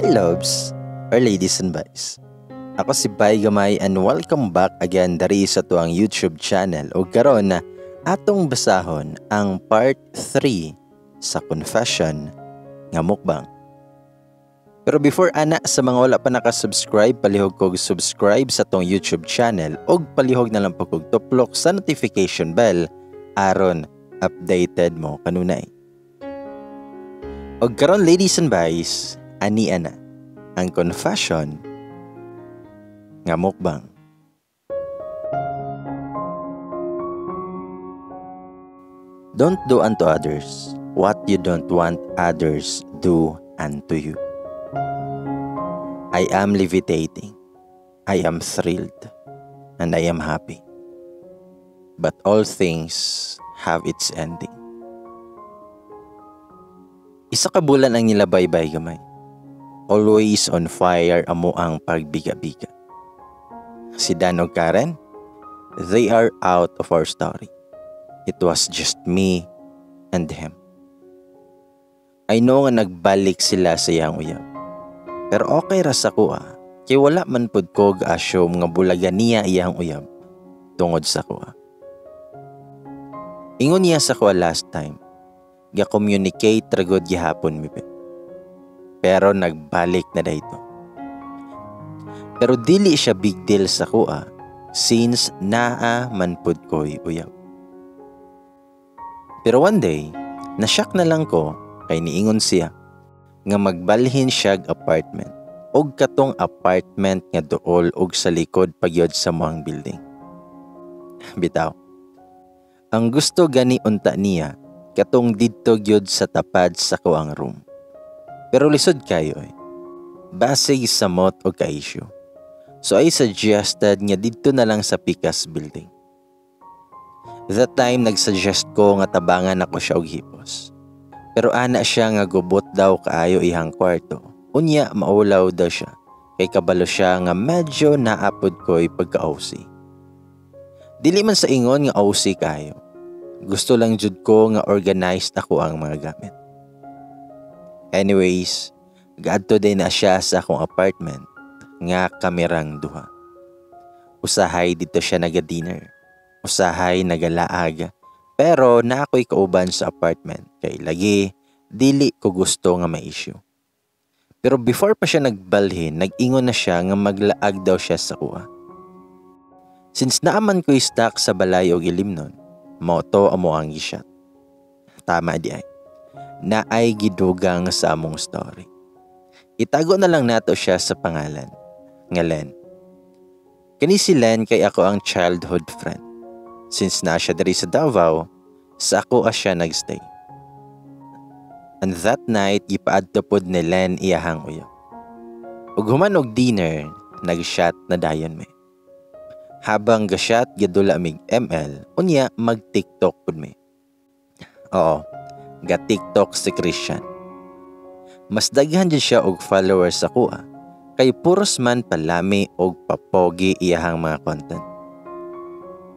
Hi loves, or ladies and boys. Ako si Bay Gamay and welcome back again dari sa tuang YouTube channel. O karon na atong basahon ang part 3 sa confession nga mukbang. Pero before ana, sa mga wala pa nakasubscribe, palihog kog subscribe sa tong YouTube channel og palihog na lang po kog tuplok sa notification bell aron updated mo kanunay. Og karon, ladies and boys, ani ana ang confession nga mukbang. Don't do unto others what you don't want others do unto you. I am levitating. I am thrilled. And I am happy. But all things have its ending. Isa ka bulan ang nilabaybay gamay. Always on fire amo ang pagbiga-biga. Si Dan og Karen, they are out of our story. It was just me and him. I know nga nagbalik sila sa iyang uyab. Pero okay ra sa kuha, kay wala man pud ko ga-assume nga bulaga niya iyang uyab tungod sa kuha. Ingon niya sa kuha last time, ga-communicate ra gud gihapon mi be. Pero nagbalik na dayto. Pero dili siya big deal sa kuha since naa man pud ko'y uyab. Pero one day, nashock na lang ko kay niingon siya nga magbalhin siya apartment og katong apartment nga duol og sa likod pagyod sa muang building. Bitaw. Ang gusto gani unta niya katong didto gyud sa tapad sa kuang room. Pero lisod kayo eh. Basig samot og ka-issue. So I suggested nga didto na lang sa Picas building. That time nagsuggest ko nga tabangan ako siya og hipos. Pero ana siya nga gubot daw kaayo ihang kwarto. Unya maulaw daw siya. Kay kabalo siya nga medyo naapod ko'y pagka-OC. Dili man sa ingon nga OC kayo. Gusto lang jud ko nga organized ako ang mga gamit. Anyways, gaadto din na siya sa akong apartment nga kamerang duha. Usahay dito siya naga-dinner. Usahay nagalaag. Pero na ako'y kauban sa apartment kay lagi dili ko gusto nga may issue. Pero before pa siya nagbalhin, nag-ingon na siya nga maglaag daw siya sa kuha. Since naaman ko'y stock sa balay og ilimnon, mao to amo ang gishot. Tama di ay. Naay gidugang sa among story. Itago na lang nato siya sa pangalan, nga Len. Kani si Len kay ako ang childhood friend. Since na siya diri sa Davao, sa ako siya nagstay. And that night, gipaadto pod ni Len iyahang uyab. Ug human og dinner, nag-shot na dayon mi. Habang ga-shot, gadula mig ML, unya mag-TikTok pod mi. Oo, ga-TikTok si Christian. Mas daghan jud siya og followers sa kuha, kay puros man palami og papogi iyahang mga content.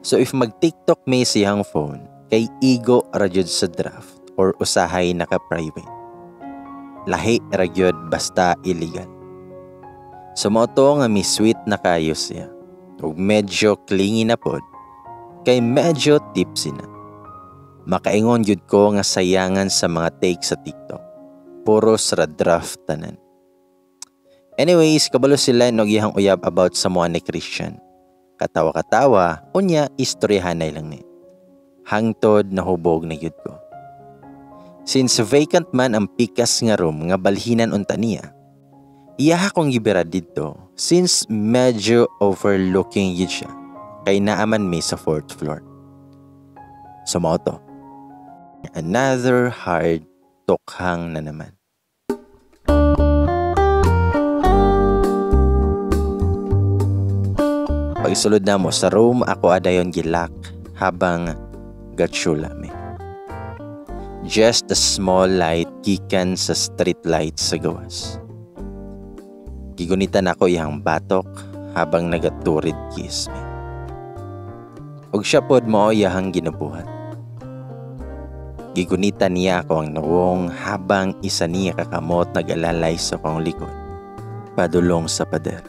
So if mag-TikTok may siyang phone, kay igo ra jud sa draft or usahay naka-private. Lahi ra gyud basta illegal. So mao to nga mi sweet na kayo siya. Ug medyo clingy na pod, kay medyo tipsy na. Makaingon gyud ko nga sayangan sa mga take sa TikTok. Puros ra draft tanan. Anyways, kabalo sila og iyang uyab about sa mga ni Christian. Katawa-katawa, unya istoryahanay lang ni. Hangtod nahubog na gyud ko. Since vacant man ang pikas nga room nga balhinan unta niya, iyaha kong gibira didto since medyo overlooking gyud siya kay naaman mi sa 4th floor. So mao to. Another hard tokhang na naman. Pagsulod na mo sa room, ako adayon gilak habang gatsula mi. Just a small light gikan sa street light sa gawas. Gigunitan ako iyang batok habang nagaturid kiss mi. Og siya pod mao iyahang ginabuhat. Gigunitan niya ako ang nawong habang isa niya kakamot nag-alalay sa akong likod. Padulong sa pader.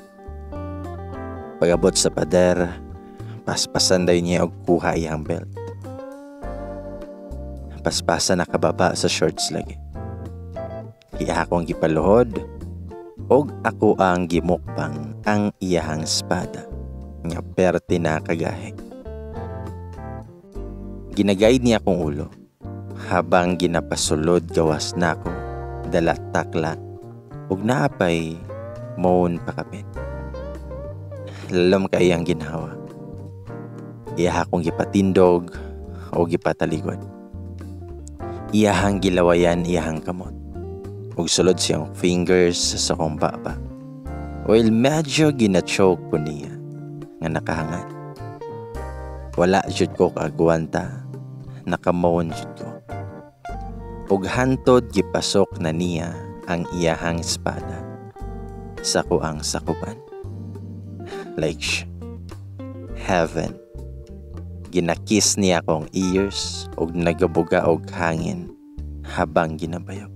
Pag-abot sa pader, paspasan dayon niya og kuha iyang belt. Paspasan nakababa sa shorts lagi. Iya akong gipaluhod og ako ang gimukbang ang iyahang espada nga perte na kagahi. Gina-guide niya akong ulo habang ginapasulod gawas nako dala takla ug naapay moan pakapin. Lalom kay iyang ginhawa. Iya akong gipatindog o gipataligod. Iyahang gilawayan iyahang kamot ug sulod siyang fingers sa akong baba. Well, medyo gina-choke ko niya nga nakahangad. Wala jud ko kaagwanta, naka-moan jud ko. Ug hantod gipasok na niya ang iyahang espada sa kuang sakupan. Like heaven. Gina-kiss niya akong ears ug nagabuga og hangin habang ginabayo.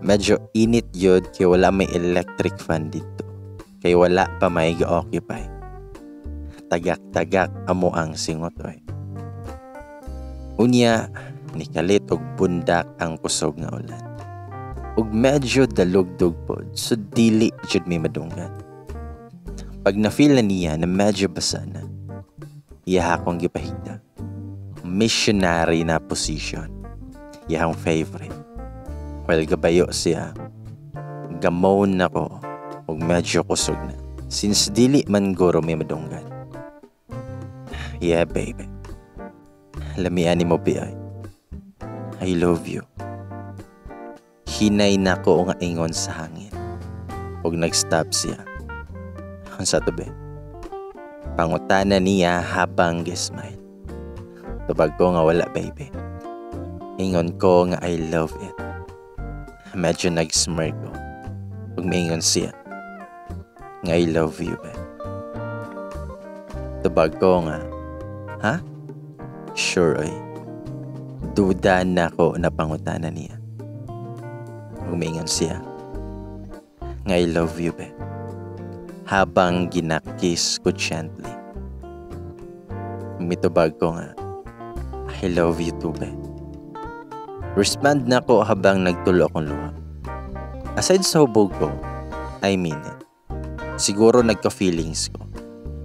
Medyo init yun kay wala may electric fan dito. Kay wala pa may ga-occupy. Tagak-tagak amo ang singot oy. Unya, nikalit og bundak ang kusog nga ulan. Ug medyo dalugdog pod, so dili jud may madunggan. Pag na-feel na niya na medyo basa na, iya akong gipahigda. Missionary na position. Iyang favorite. While gabayo siya, ga-moan nako ug medyo kusog na. Since dili man guro may madunggan. Yeah, baby. Lamian ni mo, bi. I love you. Hinay nako nga ingon sa hangin. Ug nag-stop siya. Unsa to, be? Pangutana niya habang smile. Tubag ko nga wala, baby. Ingon ko nga I love it. Medyo nag-smirk ko. Ug maingon siya nga I love you, be. Tubag ko nga, ha? Sure oy. Duda na ko na pangutana niya. Ug maingon siya nga I love you, be. Habang gina-kiss ko gently. Mitubag ko nga, I love you too, be. Respond na ko habang nagtulo akong luha. Aside sa hubog ko, I mean it. Siguro nagka-feelings ko.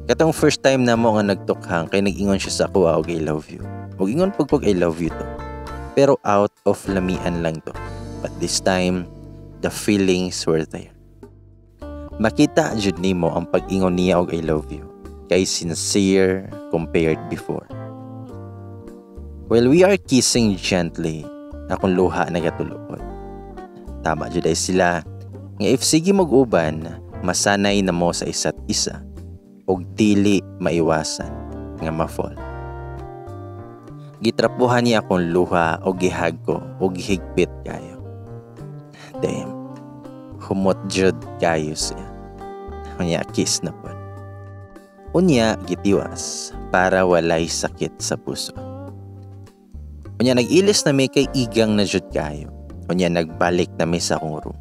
Katong first time na mo nga nagtukhang kay nag-ingon siya sa ako og I love you. Ug ingon pag I love you to. Pero out of lamian lang to. But this time, the feelings were there. Makita jud nimo ang pag-ingon niya og I love you kay sincere compared before. While we are kissing gently, akong luha nagatulupod. Tama jud ay sila nga if sige mag-uban, masanay na mo sa isa't isa ug dili maiwasan nga ma-fall. Gitrapuhan niya akong luha og gi-hug ko og gihigpit kayo. Damn. Humot jud kayo siya. Unya kiss na pod. Unya gitiwas para walay sakit sa puso. Unya nag-ilis na mi kay igang na jud kayo. Unya nagbalik na mi sa akong room.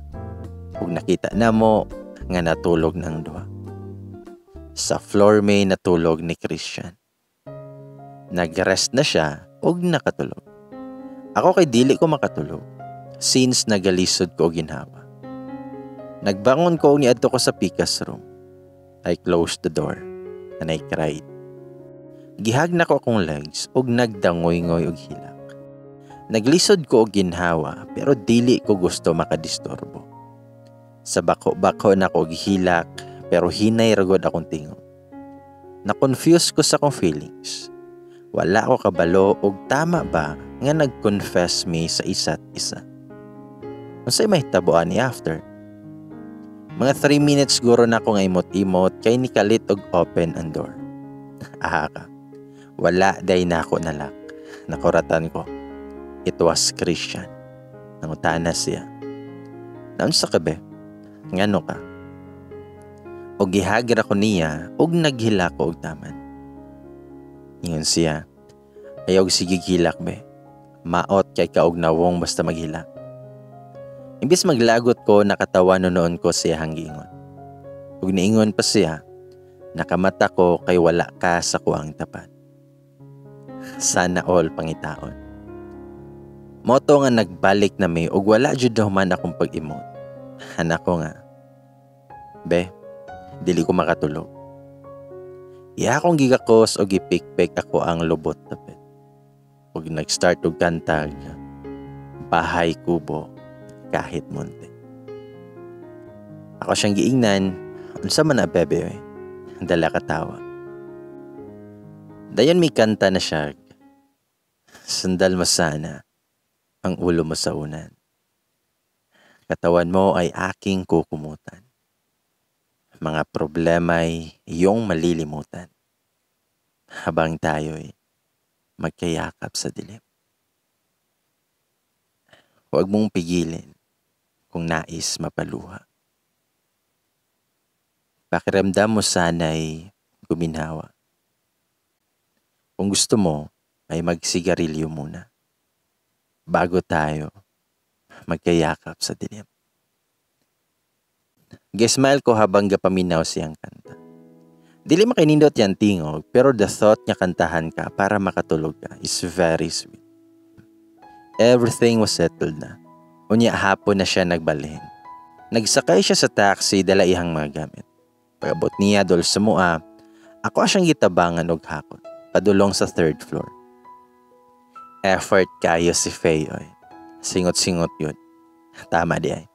Ug nakita na mo nga natulog na ang duha. Sa floor may natulog ni Christian. Nag-rest na siya ug nakatulog. Ako kay dili ko makatulog since nagalisod ko og ginhawa. Nagbangon ko niadto ko sa pikas room. I closed the door and I cried. Gi-hug nako akong legs ug nagdangoy-ngoy og hilak. Naglisod ko og ginhawa pero dili ko gusto makadisturbo. Sa bako-bako na ko gihilak pero hinay ra gud akong tingog. Na-confuse ko sa akong feelings. Wala ko kabalo og tama ba nga nag-confess mi sa isa't isa. Unsay mahitabo ani after? Mga 3 minutes guro na ako nga imot-imot kay nikalit og open ang door. Aha ka. Wala day na ako na-lock. Nakuratan ko. It was Christian. Nangutana siya. Naunsa ka be? Ngano ka? Og gi-hug ra ko niya og naghilak ko og taman. Ingon siya, ayaw sige hilak be. Maot kay kaog nawong basta maghilak. Imbis maglagot ko, nakatawa noon ko siya giingon. Ug niingon pa siya, nakamata ko kay wala ka sa kuang tapat. Sana all pangitaon. Mao to nga nagbalik na mi ug wala jud nahuman akong pag-emote. Ana ko nga, "Be, dili ko makatulog." Iya akong gigakos og gipikpik ako ang lubot tapet. Ug nag-start og kantag "Bahay Kubo Kahit Munti". Ako siyang giingnan, "Unsa man na, bebe oy?" Dala katawa. Dayon may kanta na siya. "Sandal mo sana ang ulo mo sa unan. Katawan mo ay aking kukumutan. Mga problema'y iyong malilimutan. Habang tayo'y magkayakap sa dilim. Huwag mong pigilin kung nais mapaluha. Pakiramdam mo sana'y guminhawa. Kung gusto mo ay magsigarilyo muna bago tayo magkayakap sa dilim." Gi-smile ko habang gapaminaw siyang kanta. Dili makinindot yan tingog, pero the thought nga kantahan ka para makatulog ka is very sweet. Everything was settled na. Unya hapon na siya nagbalhin. Nagsakay siya sa taxi dala ihang mga gamit. Pag-abot niya dol sa mua, ako siyang gitabangan og hakot padulong sa third floor. Effort kayo si Faye oy. Singot-singot yun. Tama di ay.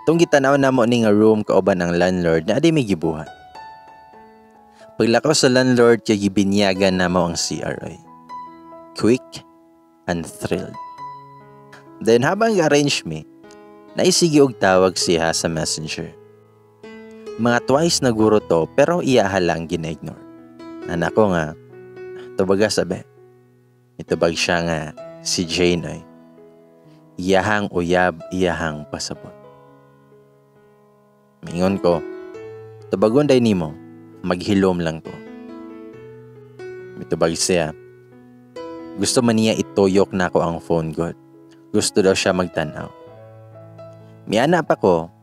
Tung gitanaw na mo ni nga room kauban ang landlord na adi may gibuhat. Paglakaw sa landlord kay gibinyagan na mo ang CR oy. Quick and thrilled. Then habang arrange me, naisigi og tawag siya sa Messenger. Mga twice na guro to pero iyaha lang gina-ignore. Ana ko nga, "Tubaga sabi." Itubag siya nga si Jane oy. Iyahang uyab, iyahang pasabot. Mingon ko, "Tubagon day nimo, maghilom lang ko." Mitubag siya. Gusto man niya ituyok na ako ang phone god. Gusto daw siya magtanaw. Miana pa ko,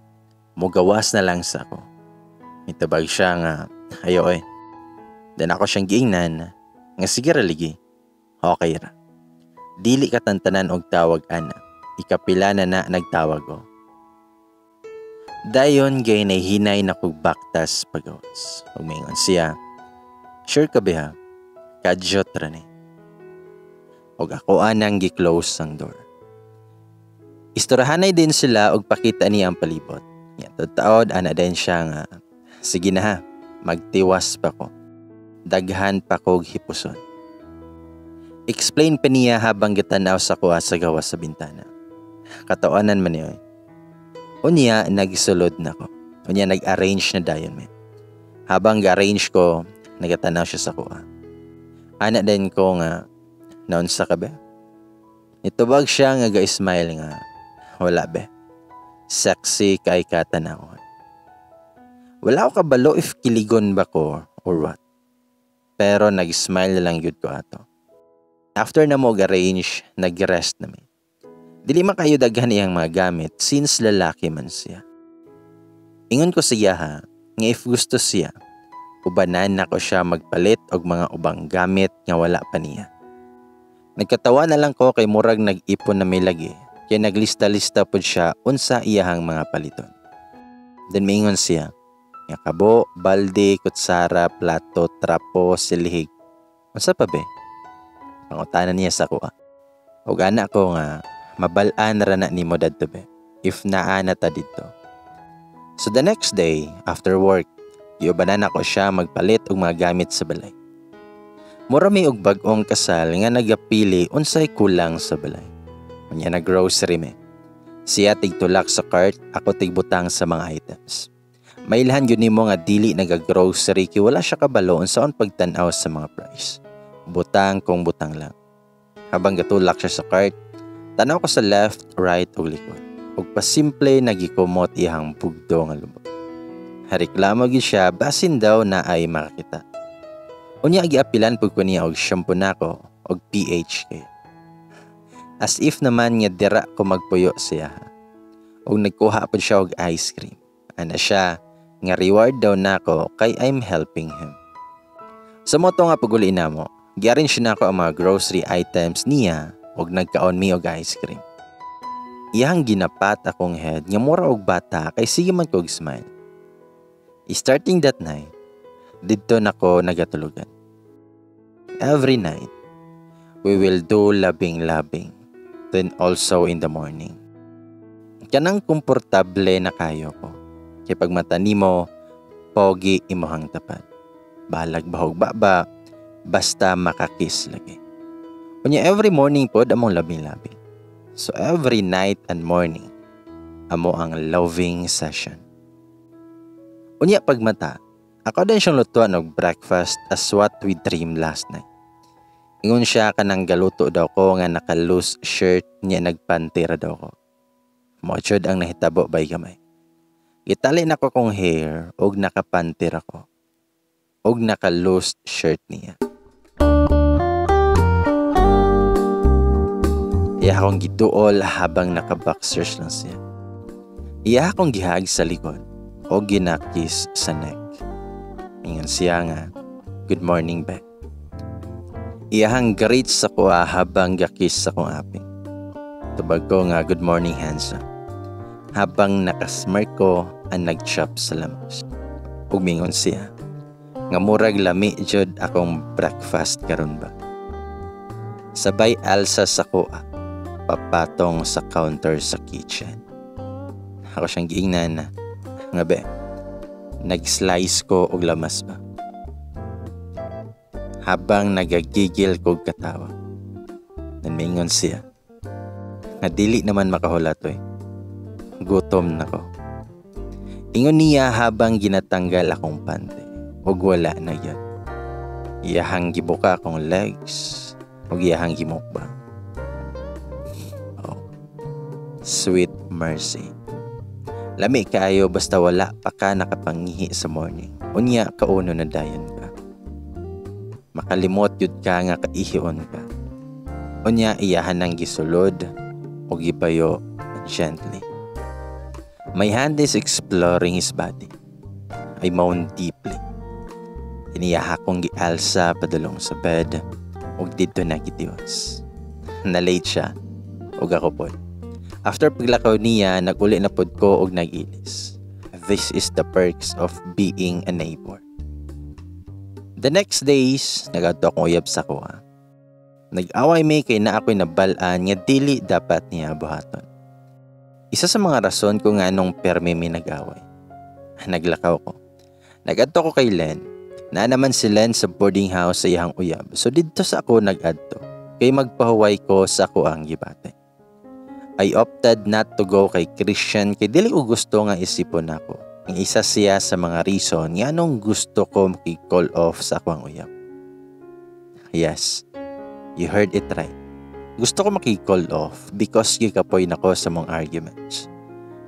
mugawas na lang sa ako. Mitubag siya nga, ayo oy. Then ako siyang giingnan, nga sige ra ligi. Okay ra. Dili ka tantanan og tawag ana. Ikapila na na nagtawag ko. Dayon gay nahinay na kog baktas pagawas. Ug mingon siya, "Sure ka ba ha? Kadyot ra ni." Og ako anang gi-close ang door. Istorahanay din sila og pakita niya ang palibot. Ya, taod ana din siya nga, "Sige na ha, magtiwas pa ko. Daghan pa kog hipuson." Explain pa niya habang gitanaw sa kuha sa gawas sa bintana. Katawanan man niya. Unya, nagsulod na ko. Unya, nag-arrange na dayon me. Habang ga-arrange ko, nagatanaw siya sa kuha. Ana din ko nga, "Naunsa ka ba?" Nitubag siya nga ga-smile nga, "Wala be. Sexy kay katanawon." Wala ko kabalo if kiligon ba ko or what. Pero nag-smile na lang yun ko ato. After na mo arrange, nag-rest na mi. Dili man kayo daghan iyang mga gamit since lalaki man siya. Ingon ko siya ha, nga if gusto siya, ubanan nako siya magpalit og mga ubang gamit nga wala pa niya. Nagkatawa na lang ko kay murag nag-ipon na may lagi, kay naglista-lista pod siya unsa iyahang mga paliton. Then maingon siya, nga kabo, balde, kutsara, plato, trapo, silihig. "Unsa pa be?" Pangutana niya sa kuha. Ug ana ko nga, mabal-an ra na nimo dadto be, if naa na ta didto. So the next day, after work, giubanan ako siya magpalit og mga gamit sa balay. Mura may og bag-ong kasal nga nagapili unsay kulang sa balay. Unya nag-grocery me. Siya tigtulak sa cart, ako tigbutang sa mga items. Mailhan yun nimo nga dili nag-grocery kay wala siya kabalo unsaon pagtan-aw sa mga price. Butang kung butang lang. Habang gatulak siya sa cart, tanaw ko sa left, right ug likod. Ug pasimple nagikumot iyang bugdo nga lubot. Hareklamo gyud siya basin daw na ay makakita. Unya giapilan pud ko niya og shampoo nako og PH kay. As if naman nga dira ko magpuyo siya. Ug nagkuha pod siya og ice cream. Ana siya nga reward daw nako kay I'm helping him. Sa mao to nga pag-uli namo, gi-arrange nako ang mga grocery items niya ug nagkaon mi og ice cream. Iyang gina-pat akong head nga mura og bata kay sige man kog smile. Starting that night, didto nako nagatulugan. Every night, we will do loving-loving, then also in the morning. Kanang komportable na kayo ko. Kay pag mata nimo, pogi imuhang tapad. Balag bahog baba, basta maka-kiss lagi. Unya every morning pod among loving-loving. So every night and morning, amo ang loving session. Unya pagmata, ako din siyang lutuan og breakfast as what we dreamed last night. Ingon siya kanang galuto daw ko nga naka-loose shirt niya, nagpanty ra daw ko. Mao jud ang nahitabo, bay gamay. Gitali nako akong hair og nakapanty ra ko. Og naka-loose shirt niya. Iya akong giduol habang naka-boxers lang siya. Iya akong gi-hug sa likod o gina-kiss sa neck. Ingon siya nga, "Good morning, be." Iyahang greet sa kuha habang ga-kiss sa kong aping. Tubag ko nga, "Good morning, handsome." Habang nakasmirk ko ang nag-chop sa lamas. Ug mingon siya nga murag lami jud akong breakfast karon ba. Sabay alsa sa kuha papatong sa counter sa kitchen. Ako siyang giingnan nga, "Be, nag-slice ko og lamas ba?" Habang nagagigil kog katawa. Nanmingon siya nga dili naman makahulat oy. Gutom na ko. Ingon niya habang ginatanggal akong panty ug wala na yun. Iyahang gibuka akong legs ug iyahang gimukbang. Oh. Sweet mercy. Lami kaayo basta wala pa ka nakapangihi sa morning. Unya kauno na dayon ka. Makalimot yun ka nga kaihion ka. Unya iyahan ang gisulod o gibayo gently. My hand is exploring his body. I moan deeply. Iniyaha kong gialsa padulong sa bed ug didto na gitiwas. Na-late siya ug ako pod. After paglakaw niya, naguli na pod ko og nag-ilis. This is the perks of being a neighbor. The next days, nagadto akong uyab sa kuha. Nag-away mi kay na ako'y nabalaan nga dili dapat niya buhaton. Isa sa mga rason kung nganong permi mi nag-away. Naglakaw ko. Nagadto ko kay Len. Naa naman si Len sa boarding house sa iyang uyab. So didto sa ako nag-adto. Kay magpahuway ko sa ako ang gibate. I opted not to go kay Christian kay dili ko gusto nga isipon nako. Ang isa siya sa mga reason nga anong gusto ko maki-call off sa akong uyab. Yes, you heard it right. Gusto ko maki-call off because gikapoy nako sa mong arguments.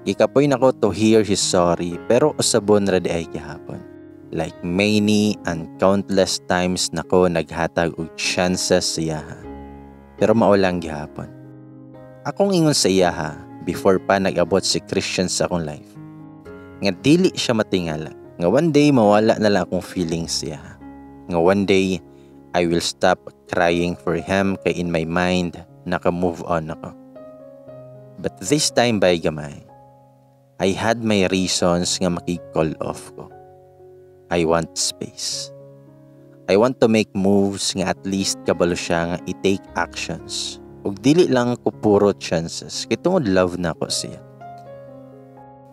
Gikapoy nako to hear his sorry, pero usabon ra di ay gihapon. Like many and countless times nako naghatag og chances sa iyaha. Pero mao lang gihapon. Akong ingon sa iyaha before pa nag-abot si Christian sa akong life nga dili siya matingala. Nga one day mawala na lang akong feelings siya. Nga one day I will stop crying for him kay in my mind naka-move on ako. But this time, bay gamay, I had my reasons nga maki-call off ko. I want space. I want to make moves nga at least kabalo siya nga i-take actions. Ug dili lang ko puro chances kay tungod love na ko siya.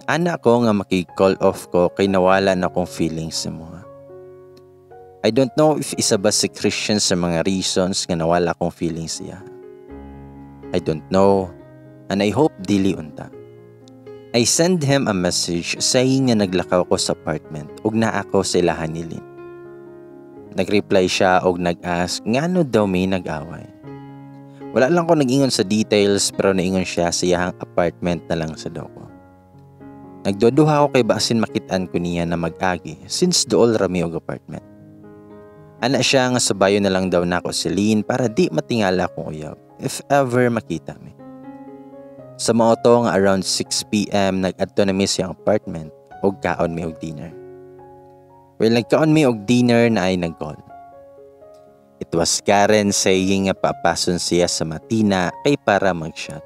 Ana ko nga maki-call off ko kay nawala na akong feelings sa mga. I don't know if isa ba si Christian sa mga reasons nga nawala akong feelings siya. I don't know, and I hope dili unta. I send him a message saying nga naglakaw ko sa apartment ug naa ako sa ilahan ni Lynn. Nag-reply siya og nag-ask ngano daw may nag-away. Wala lang ko nag-ingon sa details, pero naingon siya sa iyahang apartment na lang sa daw ko. Nagduduha ako kay basin makitaan ko niya na mag-agi since dool rami og apartment. Ana siya nga sabayo na lang daw nako si Lynn para di matingala akong uyab if ever makita mi. Sa mao to nga around 6 p.m. nag-adto na mi sa iyang apartment ug kaon mi og dinner. Well, nagkaon mi og dinner na ay nag-call. It was Karen saying nga paapason siya sa Matina kay para mag-shot.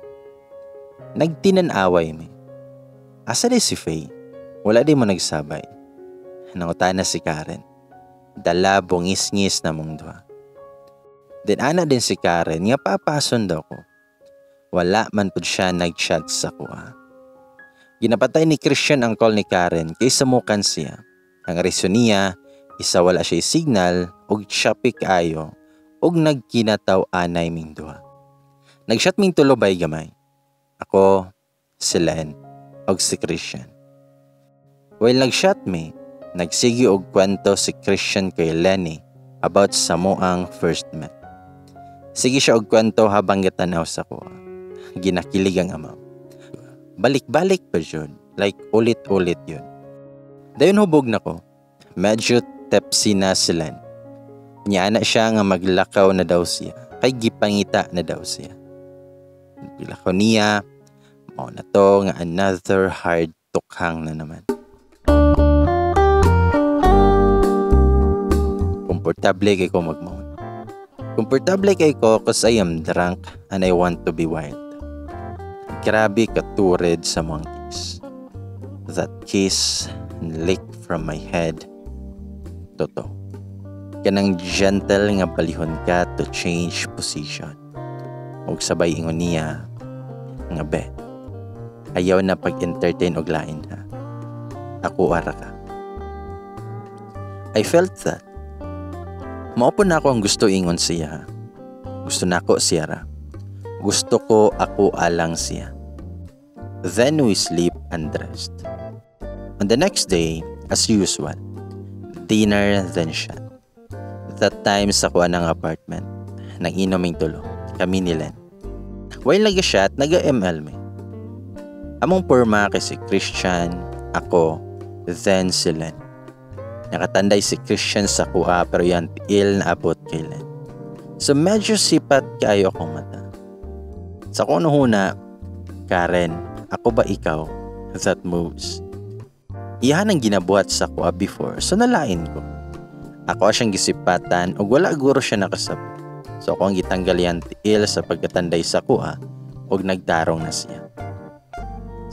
Nagtinan-away mi. "Asa di si Faye? Wala di mo nagsabay?" nangutana si Karen. Dala bungis-ngis na mong duha. Then ana din si Karen nga paapason daw ko. Wala man pud siya nag-chat sa kuha. Ginapatay ni Christian ang call ni Karen kay samukan siya. Ang reason niya, isa wala siya signal ug choppy kaayo ug nagkinataw anay ming duha. Nagshot ming tulo bay gamay. Ako, si Len, ug si Christian. While nagshot mi, nagsige og kwento si Christian kay Lenny about sa moang first met. Sige siya og kwento habang gatanaw sa kuha. Ginakilig ang amaw. Balik-balik pa yun. Like ulit-ulit yun. Dayon hubog na ko. Medyo tipsy na si Len. Niya na siya nga maglakaw na daw siya. Kay gipangita na daw siya. Naglakaw niya, mao na to nga another hard tukhang na naman. Komportable kay ko magmoan. Komportable kay ko 'cause I am drunk and I want to be wild. Grabe katured sa mga kiss. That kiss lick from my head. Totoo. Kanang gentle nga balihon ka to change position. Og sabay ingon niya nga, "Be, ayaw na pag-entertain og lain ha. Ako ara ka." I felt that. Mao po na ako ang gusto ingon siya. Gusto na ako siya ra. Gusto ko ako alang siya. Then we sleep and rest. On the next day, as usual, dinner then shot. That time sa kuha ng apartment, nang inoming tulo, kami ni Len. While naga-shot, naga-ML mi. Among porma kay si Christian, ako, then si Len. Nakatanday si Christian sa kuha pero yan tiil na abot kay Len. So medyo sipat kaayo akong mata. Sa kuno huna, "Karen, ako ba ikaw?" That moves. Iyahan ang ginabuhat sa kuha before, so nalain ko. Ako siyang gisipatan ug wala guro siya nakasabot. So ako ang gitanggal yan tiil sa pagkatanday sa kuha ug nagtarong na siya.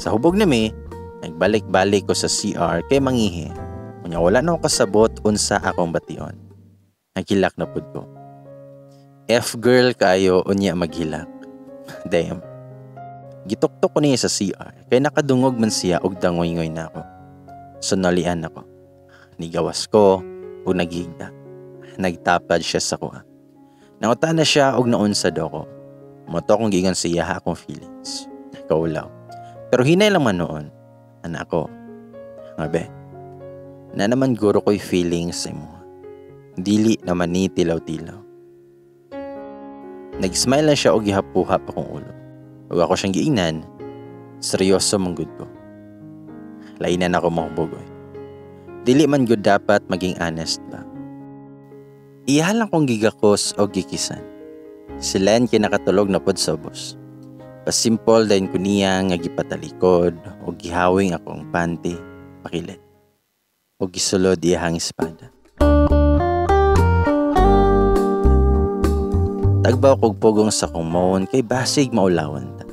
Sa hubog nami, nagbalik-balik ko sa CR kay mangihi. Unya wala na ako kasabot unsa akong bation. Naghilak na pud ko. F girl kayo unya maghilak. Damn. Gituktok ko niya sa CR kay nakadungog man siya og dangoy-ngoy na ako. So nalian ako. Nigawas ko ug naghigda. Nagtapad siya sa kuha. Nangutan na siya og naunsa daw ko. Mao to akong giingon sa iya akong feelings. Kaulaw. Pero hinay lang man noon. Anak ko. Nga be. Na naman guro ko'y feelings sa imo. Dili naman ni tilaw-tilaw. Nag-smile na siya og gihapuhap akong ulo. Ug ako siyang giingnan, seryoso man gud ko. Lainan ako mahubog oy. Dili man gud dapat maging honest ba. Iya lang kong gigakos o gikisan. Si Len kay nakatulog na pod sa ubos. Pasimple din ko niya nga gipatalikod o gihawing akong panty pakilit. O gisulod iyahang espada. Tagbaw kog pugong sa kong moon kay basig maulawan ta.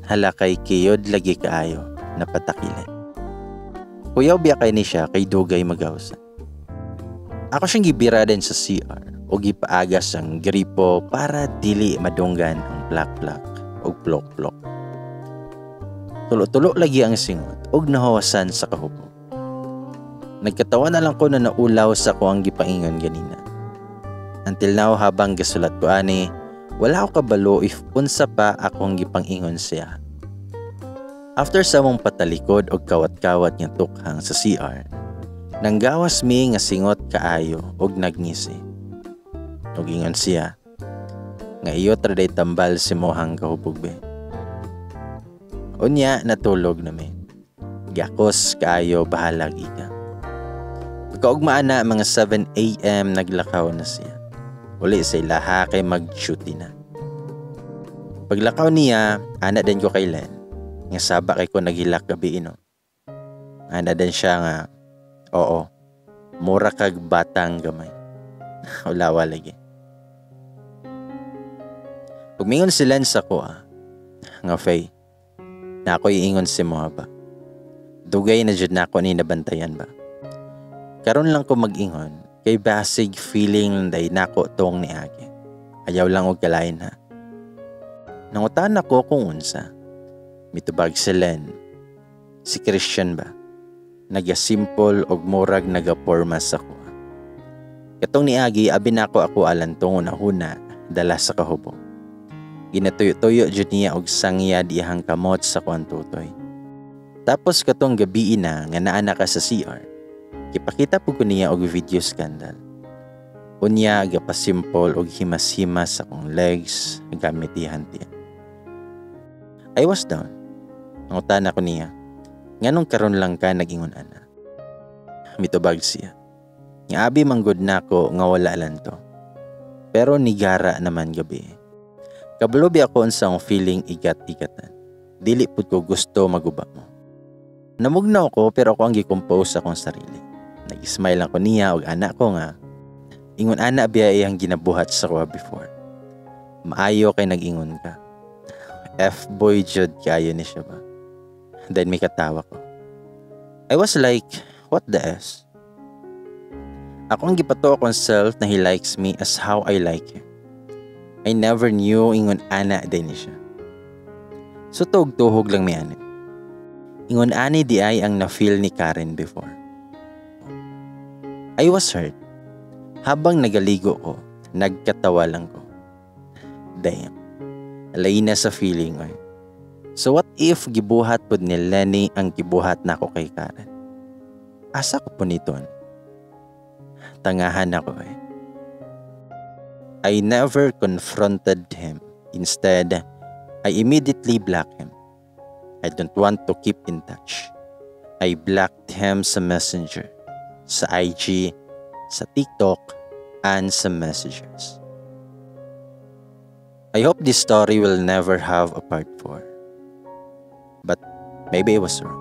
Hala kay kiyod lagi kaayo napatakilit. Kuyaw biya kay ni siya kay dugay magawsa. Ako siyang gibira din sa CR o gipaagas ang gripo para dili madunggan ang plak-plak o plok-plok. Tulo-tulo lagi ang singot og nahawasan sa kahubog. Nagkatawa na lang ko na naulaw sa kuang gipaingon ganina. Until now habang gasulat ko ani, wala ako kabalo if unsa pa akong gipangingon siya. After sa mong patalikod og kawat-kawat nga tukhang sa CR, nanggawas mi nga singot kaayo og nagngisi. Og ingon siya, nga iyo traday tambal si mohang kahubog be. Unya natulog na mi. Gakos kaayo bahalag ika. Pagkaugmaan na mga 7 a.m. naglakaw na siya. Uli sa ilaha kay mag-duty na. Paglakaw niya, ana din ko kay Len, nga saba kay ko naghilak gabi, no. Ana din siya nga, "Oo, mura kag batang gamay." Ulawa lagi. Ug mingon si Len sa ko ah, nga, "Faye, na ako iingon si mo ba? Dugay na jud nako ni nabantayan ba. Karon lang ko mag-ingon kay basig feeling lang day nako tong niagi. Ayaw lang og kalain ha." Nangutan ako kung unsa. Mitubag si Len. Si Christian ba? Nagasimple og murag nagaporma sa ko. Katong niagi, abi nako ako alantong una-huna dala sa kahubog. Ginatuyo-tuyo jud niya og sangyad iyang kamot sa kuan tutoy. Tapos katong gabi na nga naa na ka sa CR, gipakita pud ko niya og video scandal. Unya gapasimple og himas-himas sa akong legs gamit iyang tiyan. I was down. Nangutan ako niya, "Nganong karon lang ka nag-ingon ana?" Mitubag siya nga abi manggod nako nga wala lang to. Pero nigara naman gabi. Kabalo bi ako unsa ang feeling igat-igatan. Dili pud ko gusto maguba mo. Namugnaw ko pero ako ang gi-compose akong sarili. Nag-smile lang ko niya og ana ko nga ingon ana biya iyang ginabuhat sa kuha before. Maayo kay nag-ingon ka. F-boy jud kayo ni siya ba. Then may katawa ko. I was like, "What the S?" Ako ang gipatuo akong self na he likes me as how I like him. I never knew ingon ana din ni siya. So tuhog-tuhog lang mi ani. Ingon ani di ay ang na-feel ni Karen before. I was hurt. Habang nagaligo ko, nagkatawa lang ko. Damn. Alay na sa feeling oy. So what if gibuhat pod ni Lenny ang gibuhat nako kay Karen? Asa ko po niton? Tangahan ako eh. I never confronted him. Instead, I immediately blocked him. I don't want to keep in touch. I blocked him sa Messenger, sa IG, sa TikTok, and sa messages. I hope this story will never have a part 4. But maybe I was wrong.